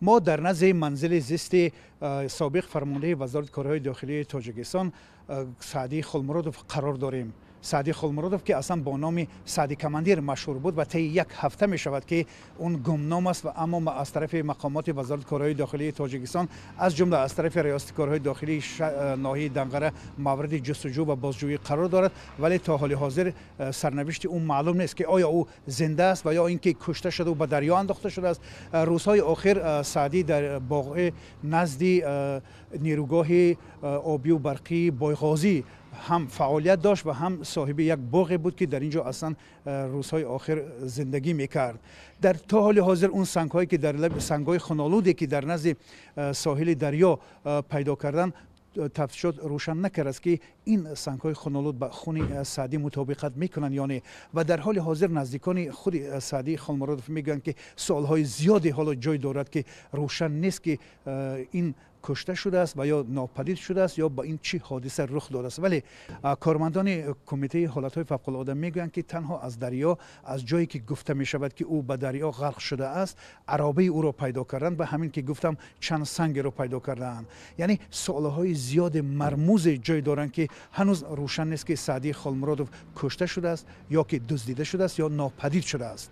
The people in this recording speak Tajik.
Мо дар назди манзили зисти собиқ фармондеҳи Вазорати корҳои дохилии Тоҷикистон Саъдӣ Холмуродов қарор дорем. Саъдӣ Холмуродов, ки аслан бо номи Саъди Командир машҳур буд, ва тайи як ҳафта мешавад, ки он гумном аст, ва аммо аз тарафи мақомоти Вазорати корҳои дохилии Тоҷикистон, аз ҷумла аз тарафи Риёсати корҳои дохилии ноҳияи Данғара, мавриди ҷустуҷӯ ва бозҷӯӣ қарор дорад. Вале то ҳоли ҳозир сарнавишти ӯ маълум нест, ки оё ӯ зинда аст ва ё ин ки кушта шуда ба дарё андохта шудааст. Рӯзҳои охир Саъдӣ дар боғи назди нерӯгоҳи обию барқии Бойғозӣ ҳам фаъолият дошт ва ҳам соҳиби як боғе буд, ки дар ин ҷо аслан рӯзҳои охир зиндагӣ мекард. Дар то ҳоли ҳозир он сангҳое, ки дар сангҳои хунолуде, ки дар назди соҳили дарё пайдо кардан, тафтишот рӯшан накардааст, ки ин сангҳои хунолуд ба хуни Саъдӣ мутобиқат мекунанд ё не. Ва дар ҳоли ҳозир наздикони худи Саъдӣ Холмуродов мегӯянд, ки суолҳои зиёде ҳоло ҷой дорад, ки рӯшан нест, ки ин кушта шудааст ва ё нопадид шудааст, ё ба ин чӣ ҳодиса рух додааст. Вале кормандони Кумитаи ҳолатҳои фавқулода мегӯянд, ки танҳо аз дарё, аз ҷое ки гуфта мешавад, ки ӯ ба дарё ғарқ шудааст, аробаи ӯро пайдо карданд ва ҳамин ки гуфтам, чанд сангеро пайдо кардаанд. Яъне суолҳои зиёди мармузе ҷой доранд, ки ҳанӯз рӯшан нест, ки Саъдии Холмуродов кушта шудааст ё ки дуздида шудааст ё нопадид шудааст.